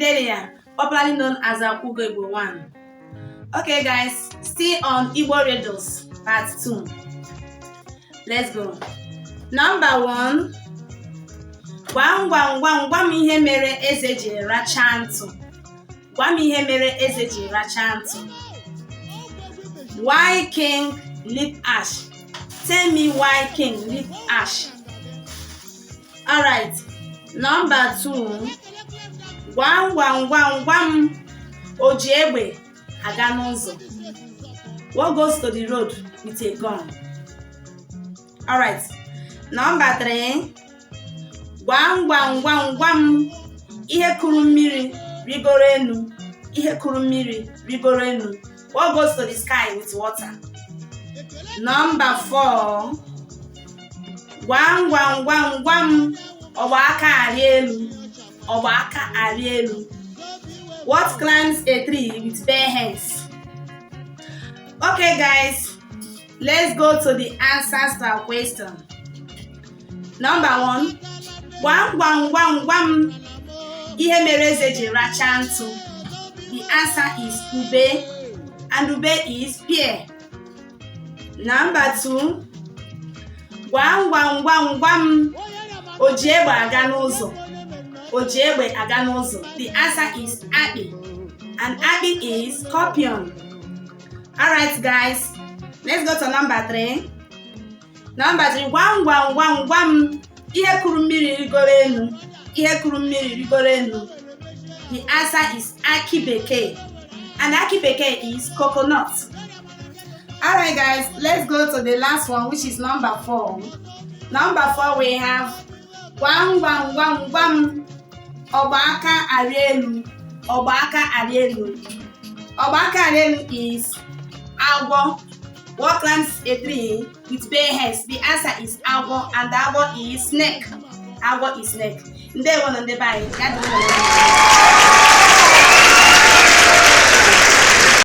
Fidelia, popularly known as Akwugo Igbo 1. Okay guys, still on Igbo riddles, part 2. Let's go. Number 1. Gwam gwam gwam gwa m ihe mere eze ji rachaa ntụ. Gwa m ihe mere eze ji rachaa ntụ. Why king lick ash? Tell me why king lick ash. Alright, number 2. Gwam gwam gwam gwa m o ji egbe aga n'ụzọ. What goes to the road with a gun? Alright, number 3. Gwam gwam gwam gwa m ihe kuru mmiri rigoro enu. Ihe kuru mmiri rigoro enu. What goes to the sky with water? Number 4. Gwam gwam gwam gwa m ọgba aka arị elu. Ọgba aka arị elu. What climbs a tree with bare hands? Okay guys, let's go to the answers to our question. Number 1. Gwam gwam gwam gwa m ihe mere eze ji rachaa ntụ. The answer is ube, and ube is pear. Number 2. Gwam gwam gwam gwa m o ji egbe aga n'ụzọ. O ji egbe aga n'ụzọ. The answer is akpị, and akpị is scorpion. Alright guys, let's go to number 3. Number 3. Gwam gwam gwam gwa m ihe kuru mmiri rigoro enu. Ihe kuru mmiri rigoro enu. The answer is aki bekee, and aki bekee is coconut. Alright guys, let's go to the last one, which is number 4. Number 4, we have gwam gwam gwam gwa m ọgba aka arị elu. Ọgba aka arị elu. Ọgba aka arị elu is agwọ. What climbs a tree with bare hands? The answer is agwọ, and agwọ is snake. Agwọ is snake. Ndewo na ndị be anyị, ya dị unu.